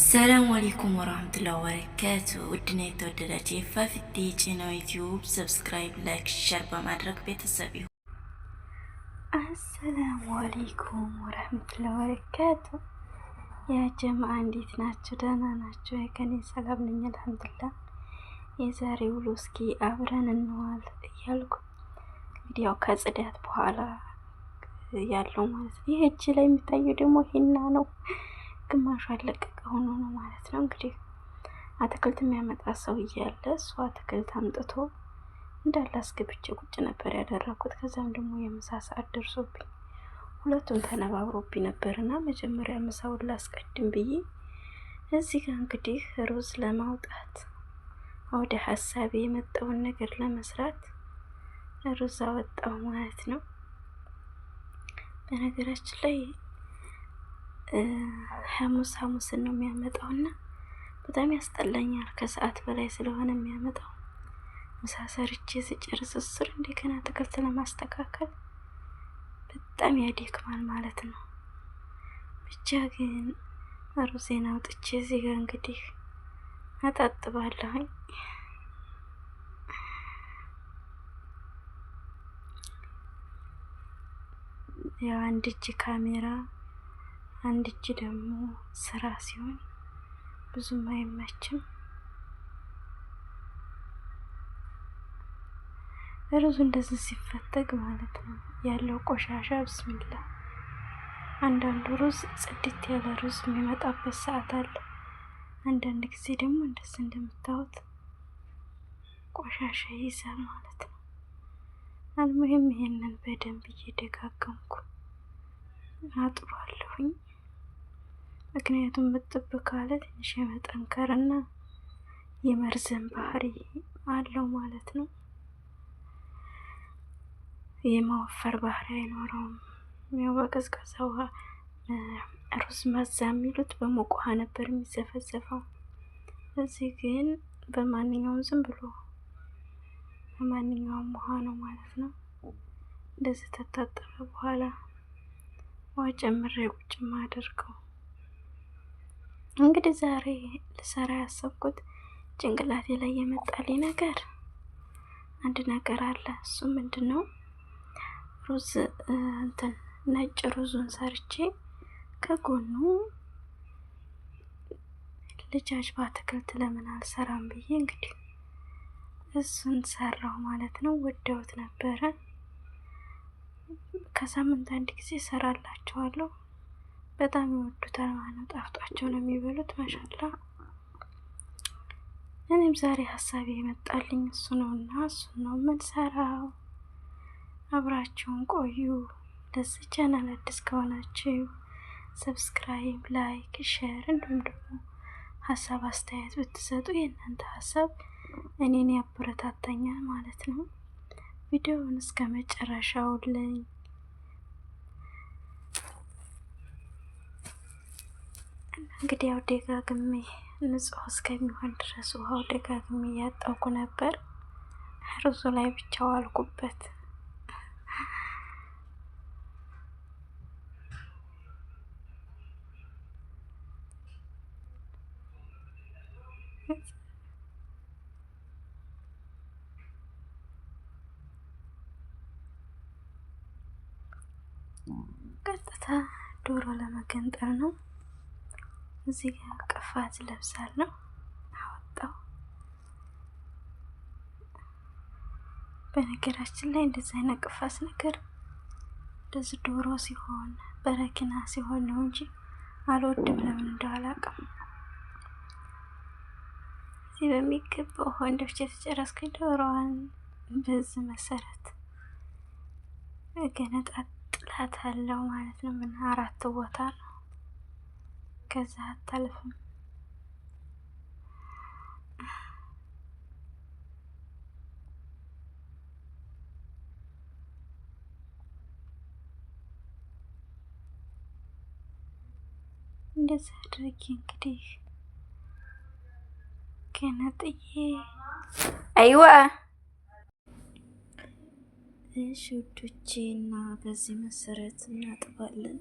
ሰላም አለይኩም ወራህመቱላሂ ወበረካቱ። ውድና የተወደዳችሁ የፋፊቴ ቻናል ዩቲዩብ subscribe፣ like፣ share በማድረግ ቤተሰብ ይሁኑ። አሰላሙ አለይኩም ወራህመቱላሂ ወበረካቱ። ያ ጀማአ እንዴት ናችሁ? ደህና ናችሁ? ከኔ ሰላም ነኝ አልሐምዱሊላህ። የዛሬ ውሎ እስኪ አብረን እንዋል እያልኩ እንግዲህ ያው ከጽዳት በኋላ ያለው ማለት ነው። ይህ እጅ ላይ የሚታየው ደግሞ ሂና ነው። ግማሹ አለቀቀ ሆኖ ነው ማለት ነው። እንግዲህ አትክልት የሚያመጣ ሰው እያለ እሱ አትክልት አምጥቶ እንዳለ አስገብቼ ቁጭ ነበር ያደረኩት። ከዛም ደግሞ የምሳ ሰዓት ደርሶብኝ ሁለቱም ተነባብሮብኝ ነበርና መጀመሪያ ምሳውን ላስቀድም ብዬ እዚህ ጋር እንግዲህ ሩዝ ለማውጣት ወደ ሀሳቤ የመጣውን ነገር ለመስራት ሩዝ አወጣው ማለት ነው። በነገራችን ላይ ሐሙስ ሐሙስን ነው የሚያመጣውና በጣም ያስጠላኛል። ከሰዓት በላይ ስለሆነ የሚያመጣው ምሳ ሰርቼ ስጨርስ እስር እንደገና አትክልት ለማስተካከል በጣም ያደክማል ማለት ነው። ብቻ ግን ሩዜን አውጥቼ እዚህ ጋር እንግዲህ አጣጥባለሁኝ። ያው አንድ እጅ ካሜራ አንድ እጅ ደግሞ ስራ ሲሆን ብዙም አይመችም። ሩዙ እንደዚህ ሲፈተግ ማለት ነው ያለው ቆሻሻ ብስሚላ። አንዳንዱ ሩዝ ጽድት ያለ ሩዝ የሚመጣበት ሰዓት አለ። አንዳንድ ጊዜ ደግሞ እንደዚህ እንደምታዩት ቆሻሻ ይይዛል ማለት ነው። አልሙሂም ይሄንን በደንብ እየደጋገምኩ አጥቧለሁኝ። ምክንያቱም እጥብ ካለ ትንሽ የመጠንከርና የመርዘም ባህሪ አለው ማለት ነው። የመወፈር ባህሪ አይኖረውም። ያው በቀዝቃዛ ውሃ ሩዝ መዛ የሚሉት በሞቅ ውሃ ነበር የሚዘፈዘፈው። እዚህ ግን በማንኛውም ዝም ብሎ በማንኛውም ውሃ ነው ማለት ነው። እንደዚህ ተታጠበ በኋላ ውሃ ጨምሬ ቁጭ ማደርገው። እንግዲህ ዛሬ ልሰራ ያሰብኩት ጭንቅላቴ ላይ የመጣልኝ ነገር አንድ ነገር አለ። እሱ ምንድን ነው? ሩዝ እንትን ነጭ ሩዙን ሰርቼ ከጎኑ ልጃጅ በአትክልት ለምን አልሰራም ብዬ እንግዲህ እሱን ሰራው ማለት ነው። ወደውት ነበረ። ከሳምንት አንድ ጊዜ እሰራላቸዋለሁ። በጣም ይወዱታል ማለት ነው። ጣፍጧቸው ነው የሚበሉት። ማሻላ እኔም ዛሬ ሀሳቤ የመጣልኝ እሱ ነውና እሱ ነው የምንሰራው። አብራችሁን ቆዩ። ለዚህ ቻናል አዲስ ከሆናችሁ subscribe፣ like፣ share እንዲሁም ደግሞ ሀሳብ አስተያየት ብትሰጡ የእናንተ ሀሳብ እኔን ያበረታታኛል ማለት ነው። ቪዲዮውን እስከ መጨረሻው ልኝ እንግዲህ ያው ደጋግሜ ንጹህ እስከሚሆን ድረስ ውሃው ደጋግሜ እያጠብኩ ነበር። ሩዙ ላይ ብቻ ዋልኩበት። ቀጥታ ዶሮ ለመገንጠል ነው። እዚህ ጋር ቅፋት ለብሳለሁ አወጣው። በነገራችን ላይ እንደዚህ አይነት ቅፋት ነገር እንደዚህ ዶሮ ሲሆን በረኪና ሲሆን ነው እንጂ አልወድም። ለምን እንደው አላውቅም። እዚህ በሚገባው ወንዶች የተጨረስኩኝ ዶሮዋን በዚህ መሰረት ገነጣጥላት አለው ማለት ነው። ምን አራት ቦታ ነው ከዛ አታልፍም። እንደዚህ አድርጌ እንግዲህ ገነጥዬ አይዋ እሺ ውዶቼ፣ እና በዚህ መሰረት እናጥባለን።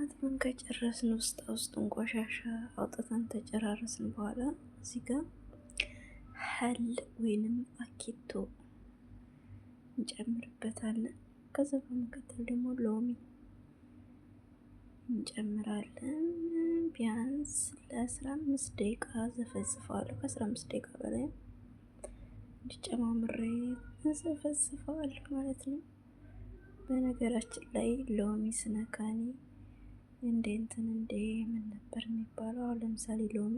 አጥበን ከጨረስን ውስጥ ውስጡን ቆሻሻ አውጥተን ተጨራረስን በኋላ እዚህ ጋር خل ወይንም አኪቶ እንጨምርበታለን። ከዛ በመቀጠል ደግሞ ሎሚ እንጨምራለን። ቢያንስ ለ15 ደቂቃ ዘፈዝፈዋለሁ። ከ15 ደቂቃ በላይ እንዲጨማምሬ ዘፈዝፈዋለሁ ማለት ነው። በነገራችን ላይ ሎሚ ስነካኔ እንደ እንትን እንደ ምን ነበር የሚባለው? አሁን ለምሳሌ ሎሚ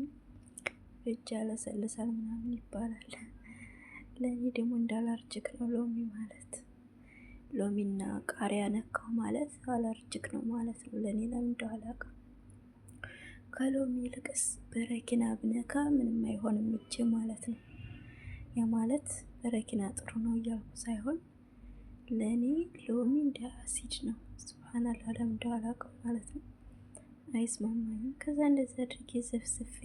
እጅ ያለሰልሳል ምናምን ይባላል። ለእኔ ደግሞ እንደ allergic ነው ሎሚ ማለት። ሎሚና ቃሪያ ነካው ማለት allergic ነው ማለት ነው ለእኔ። ለምን እንደው አላውቅም። ከሎሚ ይልቅስ በረኪና ብነካ ምንም አይሆንም እጄ ማለት ነው። ያ ማለት በረኪና ጥሩ ነው እያልኩ ሳይሆን ለእኔ ሎሚ እንደ አሲድ ነው። سبحان الله ለምን እንደው አላውቅም ማለት ነው። አይስማማኝም። ከዛ እንደዚህ አድርጌ ዘፍዝፌ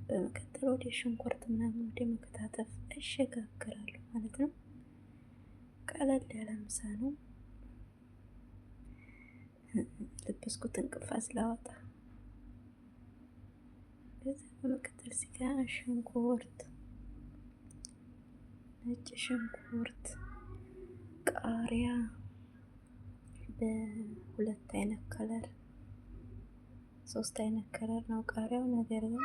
በመቀጠል ወደ ሽንኩርት ምናምን ወደ መከታተፍ እሸጋገራለሁ ማለት ነው። ቀለል ያለ ምሳ ነው። ለበስኩት እንቅፋት ስላወጣ ከዛ በመቀጠል እዚህ ጋ ሽንኩርት፣ ነጭ ሽንኩርት፣ ቃሪያ በሁለት አይነት color ሶስት አይነት color ነው ቃሪያው። ነገር ግን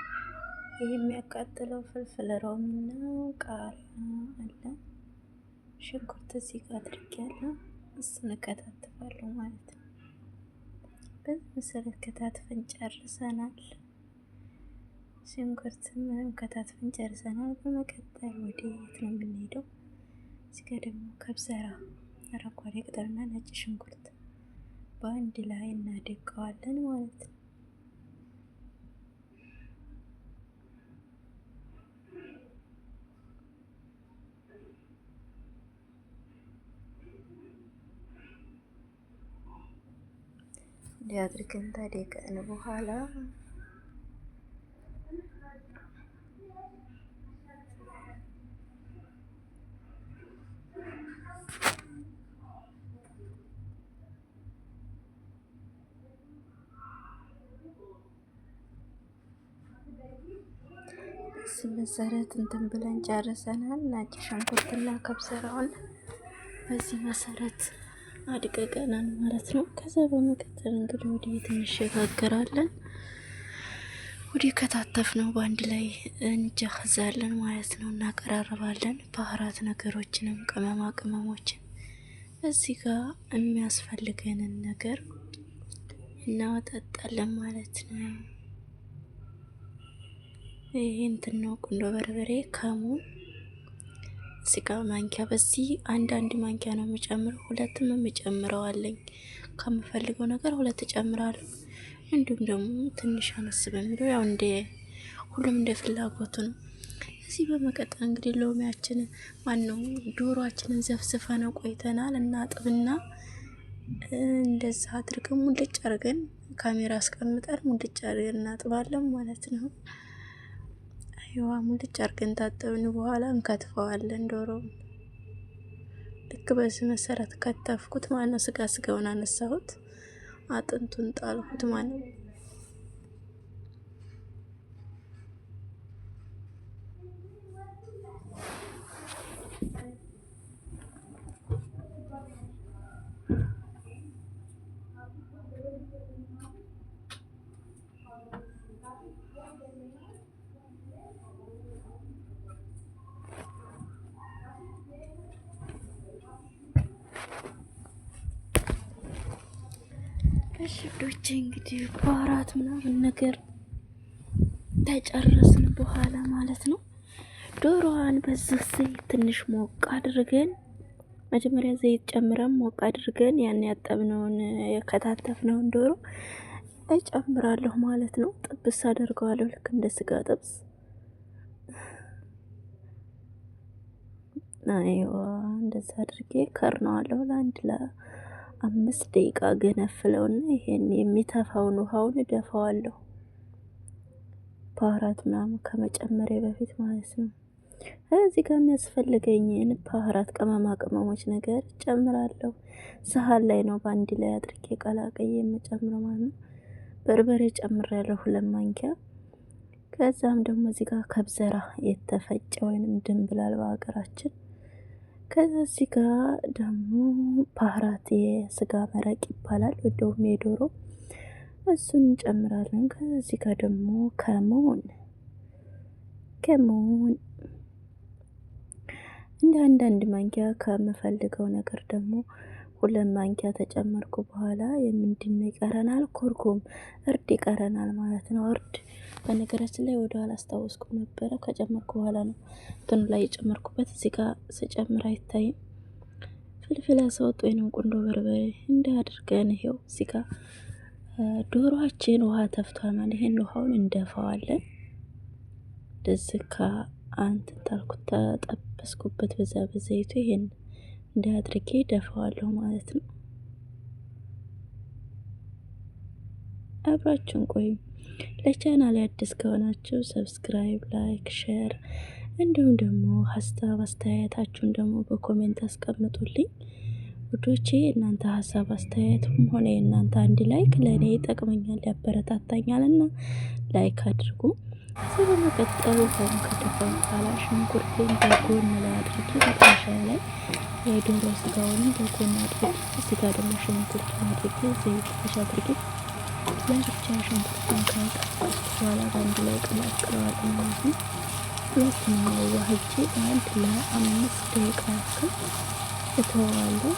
ይህ የሚያቃጥለው فلفل رومي ና ቃሪያ አለ። ሽንኩርት እዚህ ጋር አድርጌያለሁ። እሱን እከታትፋለሁ ማለት ነው። በዚህ መሰረት ከታትፈን ጨርሰናል። ሽንኩርት ምንም ከታትፈን ጨርሰናል። በመቀጠል ወደ የት ነው የምንሄደው? እዚህ ጋር ደግሞ ከብዘራ አረንጓዴ ቅጠልና ነጭ ሽንኩርት በአንድ ላይ እናደቀዋለን ማለት ነው። እንዲህ አድርገን ታደቀን በኋላ በዚህ መሰረት እንትን ብለን ጨርሰናል። ነጭ ሽንኩርትና ከብሰራውን በዚህ መሰረት አድቀቀናል ማለት ነው። ከዛ በመቀጠል እንግዲህ ወደ የት እንሸጋገራለን? ወደ ከታተፍ ነው በአንድ ላይ እንጀህዛለን ማለት ነው። እናቀራርባለን ባህራት ነገሮችንም ቅመማ ቅመሞችን እዚህ ጋር የሚያስፈልገንን ነገር እናወጣጣለን ማለት ነው። ይሄ እንትን ነው ቁንዶ በርበሬ፣ ከሙን እዚህ ጋር ማንኪያ፣ በዚህ አንዳንድ ማንኪያ ነው የምጨምረው። ሁለትም የምጨምረው አለኝ ከምፈልገው ነገር ሁለት እጨምራለሁ። እንዲሁም ደግሞ ትንሽ አነስ በሚለው ያው እንደ ሁሉም እንደ ፍላጎቱ ነው። እዚህ በመቀጠል እንግዲህ ሎሚያችንን ማነው ዶሮአችንን ዘፍዝፈ ነው ቆይተናል። እናጥብና እንደዛ አድርገን ሙልጭ አድርገን ካሜራ አስቀምጠን ሙልጭ አድርገን እናጥባለን ማለት ነው። አይዋ ሙልጭ አድርገን ታጠብን በኋላ እንከትፈዋለን ዶሮውን። ልክ በዚህ መሰረት ከተፍኩት ማለት ነው። ስጋ ስጋውን አነሳሁት፣ አጥንቱን ጣልኩት ማለት ነው። እሺ ዶቼ እንግዲህ በአራት ምናምን ነገር ተጨረስን በኋላ ማለት ነው። ዶሮዋን በዚህ ዘይት ትንሽ ሞቅ አድርገን መጀመሪያ ዘይት ጨምረን ሞቅ አድርገን ያን ያጠብነውን የከታተፍነውን ዶሮ እጨምራለሁ ማለት ነው። ጥብስ አደርገዋለሁ ልክ እንደ ስጋ ጥብስ። አይዋ እንደዛ አድርጌ ከርነዋለሁ ለአንድ ለ5 ደቂቃ ገነፍለውና ይሄን የሚተፋውን ውሃውን እደፋዋለሁ። በአራት ምናምን ከመጨመሪያ በፊት ማለት ነው። እዚህ ጋር የሚያስፈልገኝን بهارات ቅመማ ቅመሞች ነገር ጨምራለሁ። ሰሀን ላይ ነው በአንድ ላይ አድርጌ ቀላቅዬ የምጨምረው ማለት ነው። በርበሬ ጨምሬያለሁ 2 ማንኪያ። ከዛም ደግሞ እዚህ ጋር كزبرة የተፈጨ ወይንም ድንብላል በሀገራችን። ከዛ እዚህ ጋር ደግሞ بهارات የስጋ መረቅ ይባላል፣ ወደውም የዶሮ እሱን እንጨምራለን። ከዚህ ጋር ደግሞ ከሙን ከሙን እንደ አንዳንድ ማንኪያ ከምፈልገው ነገር ደግሞ 2 ማንኪያ ተጨመርኩ። በኋላ የምንድን ይቀረናል? كركم እርድ ይቀረናል ማለት ነው። እርድ በነገራችን ላይ ወደ ኋላ አስታወስኩም ነበረ፣ ከጨመርኩ በኋላ ነው እንትኑ ላይ የጨመርኩበት። እዚህ ጋር ስጨምር አይታይም። فلفل أسود ወይንም ቁንዶ በርበሬ እንደ አድርገን ይሄው እዚህ ጋር ዶሮአችን ውሃ ተፍቷል ማለት ይሄን ውሃውን እንደፋዋለን። እንደዚህ ከአንትን ታልኩት ተጠበስኩበት በዛ በዘይቱ ይሄን እንደ አድርጌ ደፋዋለሁ ማለት ነው። አብራችሁን ቆዩ። ለቻናል አዲስ ከሆናችሁ subscribe፣ like፣ share እንዲሁም ደግሞ ሀሳብ አስተያየታችሁን ደግሞ በ comment አስቀምጡልኝ። ውዶቼ እናንተ ሀሳብ አስተያየትም ሆነ የእናንተ አንድ like ለእኔ ይጠቅመኛል፣ ያበረታታኛል እና like አድርጉ። ከዚህ በመቀጠል ውሃውን ከደፋ በኋላ ሽንኩርቴን በጎን ላይ አድርጌ መጥበሻ ላይ የዶሮ ስጋውንም በጎን አድርጌ እዚህ ጋር ደግሞ ሽንኩርቱን አድርጌ ዘይት ትንሽ አድርጌ ለብቻ ሽንኩርቱን ከጠበስኩ በኋላ በአንድ ላይ ቀላቅለዋለሁ ማለት ነው። ሁለቱንም አዋህጄ አንድ ለ5 ደቂቃ ያክል እተወዋለሁ።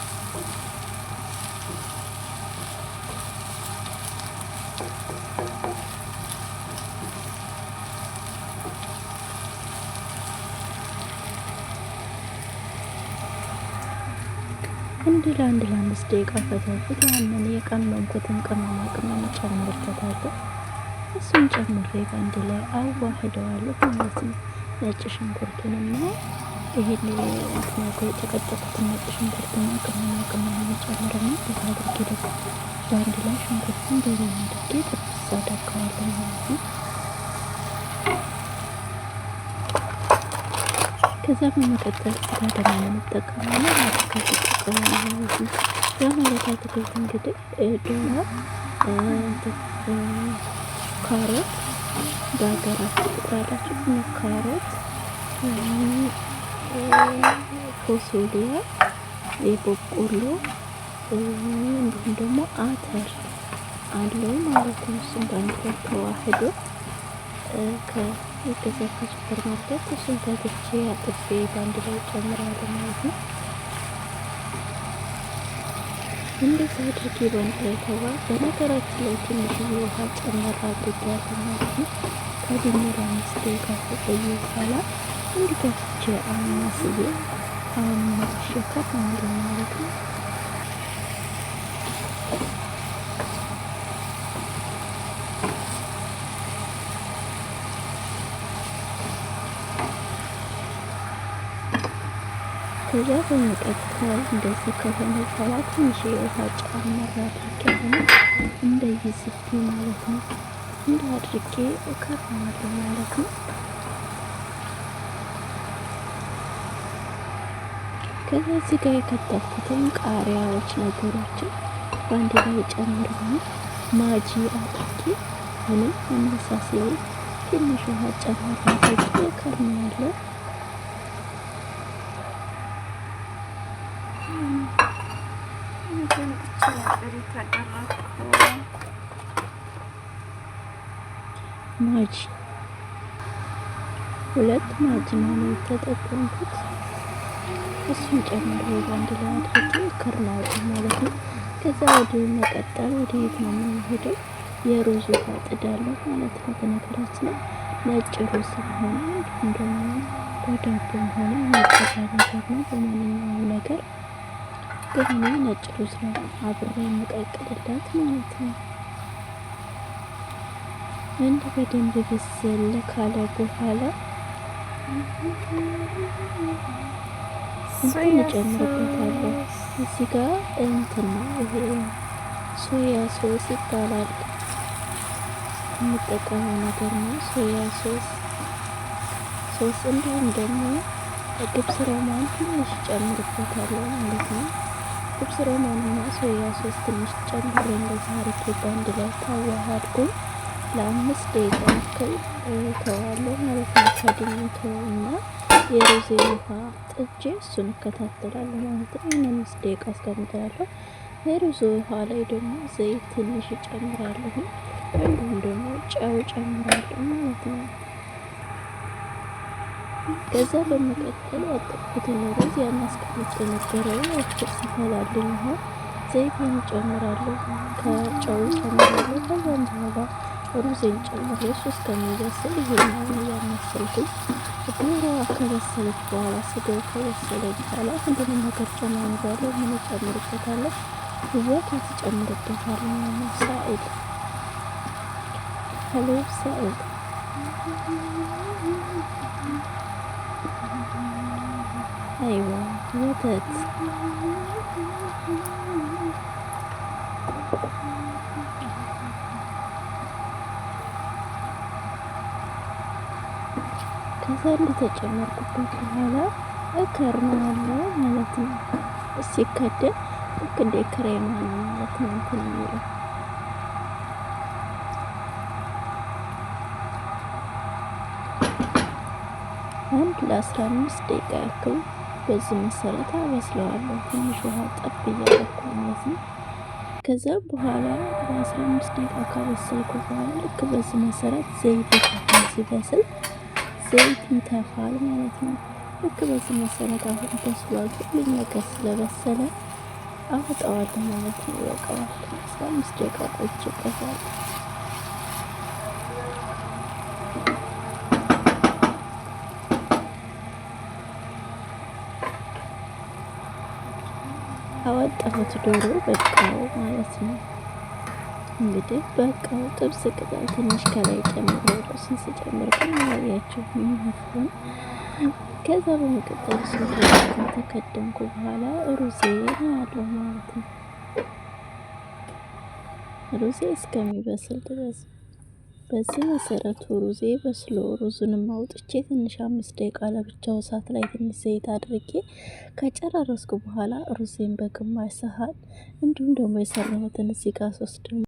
እንዲህ ለአንድ ለ5 ደቂቃ ከተውኩት ያንን የቀመምኩትን ቅመማ ቅመም ጨምርበታለሁ። እሱን ጨምሬ በአንድ ላይ አዋህደዋለሁ ማለት ነው። ነጭ ሽንኩርቱንና ይሄን የጨቀጨኩትን ነጭ ሽንኩርትና ቅመማ ቅመም ጨምርና በዛ አድርጌ ደግሞ በአንድ ላይ ሽንኩርቱን ዶሮውን አድርጌ ጥብስ አደርገዋለሁ ማለት ነው። ከዛ በመቀጠል ስጋ ደግሞ የምንጠቀመው አትክልት እጠቀማለሁ ማለት ነው። ያ ማለት አትክልት እንግዲህ ዶሮ፣ ካሮት፣ በሀገራችሁ ትጥራላችሁ፣ ካሮት፣ ፎሶሊያ፣ የበቆሎ እንዲሁም ደግሞ አተር አለው ማለት ነው። እሱም በአንድ ላይ ተዋህዶ ከገዛ ከሱፐር ማርኬት እሱን ከትቼ አጥቤ በአንድ ላይ ጨምራለሁ ማለት ነው። እንደዚህ አድርጌ በአንድ ላይ ተዋ። በነገራችን ላይ ትንሽዬ ውሃ ጨመር አድርጌያለሁ ማለት ነው። ከድኜ ለ5 ደቂቃ ከቆየ በኋላ እንዲከፍቼ አማስዬ አማስሼ ከፍናለሁ ማለት ነው። ከዛ በመቀጠል እንደዚህ ከሆነ በኋላ ትንሽ የውሃ ጨመር አድርጌ አሁንም እንደይዝብኝ ማለት ነው። እንደ አድርጌ እከርነዋለሁ ማለት ነው። ከዛ እዚህ ጋር የከተፍኩትን ቃሪያዎች ነገሮችን በአንድ ላይ ጨምርና ማጂ አድርጌ ምንም አመሳስዬ ትንሽ ውሃ ጨምር አድርጌ እከርነዋለሁ። ማጂ 2 ማጂ ነው የተጠቀምኩት። እሱን ጨምሬ በአንድ ላይ አድርጌ ከርነዋለሁ ማለት ነው። ከዛ ወደ መቀጠል ወደ የት ነው የምንሄደው? የሩዝ ውሃ ጥዳለሁ ማለት ነው። በነገራችን ላይ ነጭ ሩዝ ሆነ እንዲሁም ደግሞ በዳቦም ሆነ የሚበላ ነገር ነው። በማንኛውም ነገር ግን እኔ ነጭ ሩዝ ነው አብሬ የምቀቅልላት ማለት ነው። እንዲህ በደንብ ብስል ካለ በኋላ እንትን እጨምርበታለሁ። እዚህ ጋር እንትን ነው ይሄ soya sauce ይባላል። የምጠቀመው ነገር ነው soya sauce። ሶስ እንዲሁም ደግሞ دبس رمان ትንሽ ጨምርበታለሁ ማለት ነው። دبس رمان እና soya sauce ትንሽ ጨምሬ እንደዚህ አድርጌ በአንድ ላይ ካዋሃድኩኝ ለ5 ደቂቃ ያክል ተዋለሁ ማለት ነው። ከድኜ ተውና የሩዜ ውሃ ጥጄ እሱን እከታተላለሁ ማለት ነው። ይህን 5 ደቂቃ አስቀምጠዋለሁ። የሩዝ ውሃ ላይ ደግሞ ዘይት ትንሽ እጨምራለሁ፣ እንዲሁም ደግሞ ጨው እጨምራለሁ ማለት ነው። ከዛ በመቀጠል ያጠብኩትን ሩዝ ያን አስቀምጬ የነበረውን ያክል ሲፈላልኝ ውሃ ዘይቴን እጨምራለሁ፣ ከጨው እጨምራለሁ። ከዛም በኋላ ሩዜን ጨምሬ እሱ እስከሚበስል ይሄኛውን እያማሰልኩኝ ዶሮዋ ከበሰለች በኋላ ስጋው ከበሰለ በኋላ ሁሉንም ነገር ጨማምሬያለሁ። ምን እጨምርበታለሁ? ወተት እጨምርበታለሁ ማለት ነው። سائل حليب سائل أيوه ወተት። ከዛ እንደተጨመርኩበት በኋላ እከርነዋለሁ ማለት ነው። ሲከደን ልክ እንደ ክሬማ ነው ማለት ነው እንትን የሚለው። አንድ ለ15 ደቂቃ ያክል በዚህ መሰረት አበስለዋለሁ። ትንሽ ውሃ ጠብ እያደረኩ ማለት ነው። ከዛ በኋላ በ15 ደቂቃ ካበሰልኩ በኋላ ልክ በዚህ መሰረት ዘይት ይተፋል። ሲበስል ዘይት ይተፋል ማለት ነው። ልክ በዚህ መሰረት አሁን በስሏል። ሁሉም ነገር ስለበሰለ አወጣዋለሁ ማለት ነው። ይበቃዋል። 15 ደቂቃ ቆይቼበታለሁ። አወጣሁት ዶሮ በቃው ማለት ነው። እንግዲህ በቃው። ጥብስ ቅጠል ትንሽ ከላይ ጨምሬ እሱን ስጨምር ግን አላያችሁም። ከዛ በመቀጠል እሱን ከተከደንኩ በኋላ ሩዜ አለው ማለት ነው። ሩዜ እስከሚበስል ድረስ በዚህ መሰረቱ ሩዜ በስሎ ሩዙንም አውጥቼ ትንሽ 5 ደቂቃ ለብቻው እሳት ላይ ትንሽ ዘይት አድርጌ ከጨራረስኩ በኋላ ሩዜን በግማሽ ሰሀን እንዲሁም ደግሞ የሰራሁትን እዚህ ጋር ሶስት ደግሞ